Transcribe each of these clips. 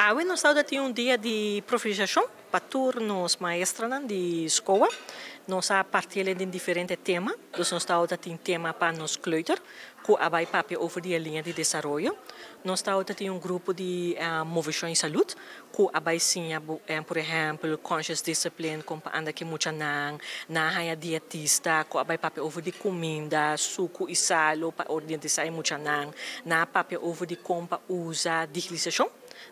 Awe nos tin un dia di profesionisacion pa tur nos maestronan di scol. Nos a parti den diferente tema. Dus nos tin tema pa nos kleuter, cu a bay papia over di liña di desaroyo. Nos tin un grupo di movecion y salud, cu a bay siña, por ehempel, conscious discipline, con pa anda cu muchanan, nan a haya dietista, cu a bay papia over di cuminda, suco y salo, pa orienta muchanan, nan a papia over di con pa usa digitalisacion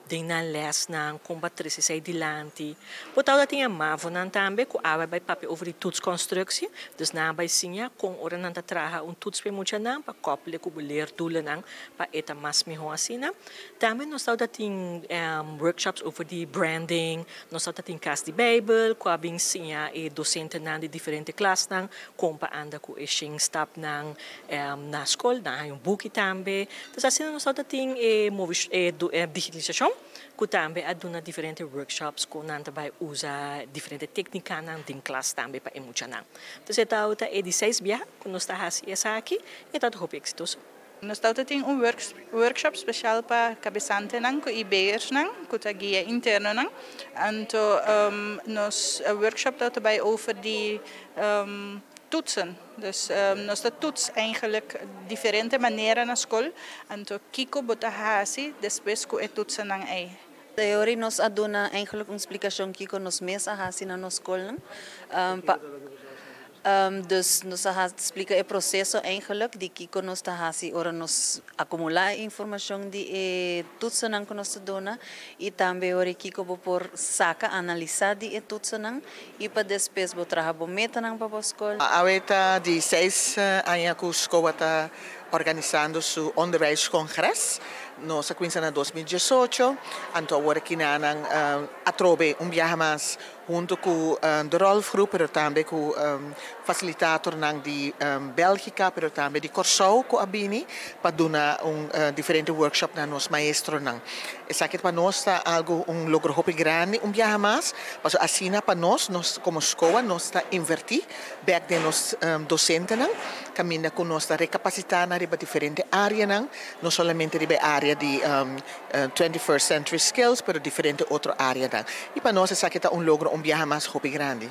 den nan lesnan, con pa trece esey dilanti. Por tin mavo nan tambe, cu a bay papia over di toetsconstructie, dus nan a bay siña con ora nan ta traha un toets pa muchanan, pa koppelen cu leerdoelen, pa e ta mas miho asina. Tambe nos tin workshops over di branding, nos tin Cas di Bijbel, cu a bin siña e docentenan di diferente klasnan, con pa anda cu e stapnan na scol, nan un boek tambe. Dus asina nos tin e digitalisacion, cu tambe a duna diferente workshops cu nan tambe usa diferente tecnicanan den klas tambe pa e muchanan. Dus e ta e di seis biaha cu nos ta haci esaki y ta hopi exitoso. Nos tin un workshop special pa cabesantenan cu IB'ersnan, cu ta guia internonan. Anto nos workshop ta bay over di toetsen. Dus nos ta toets eigenlijk diferente manera na scol. Anto kico bo ta hasi despues cu e toetsennan ey. Teorie nos a duna eigenlijk un explicacion kico nos mes a hasi na nos scol. Dus nos a explica e proceso eigenlijk di kico nos ta hasi ora nos acumula informacion di e toetsennan cu nos ta duna y tambe ora kico bo por saca, analisa di e toetsennan y pa despues bo traha bo metanan pa scol. Awe ta di 6 aña cu SKOA ta organisando su onderwijscongres. Nos a cuminsa na 2018, anto awor aki nan atrobe un biaha mas hunto cu de Rolf Groep, pero tambe cu facilitatornan di Belgica, pero tambe di Corsou, cu a bini, pa duna un diferente workshop na nos maestronan. Esaki pa nos ta algo un logro hopi grandi, un biaha mas, paso asina pa nos, nos como SKOA, nos ta inverti bek den nos docentenan, caminda cu nos ta recapacita nan riba diferente areanan, no solamente riba area di 21st century skills, pero diferente otro areanan. Y pa nos esaki ta un logro un biaha mas hopi grandi.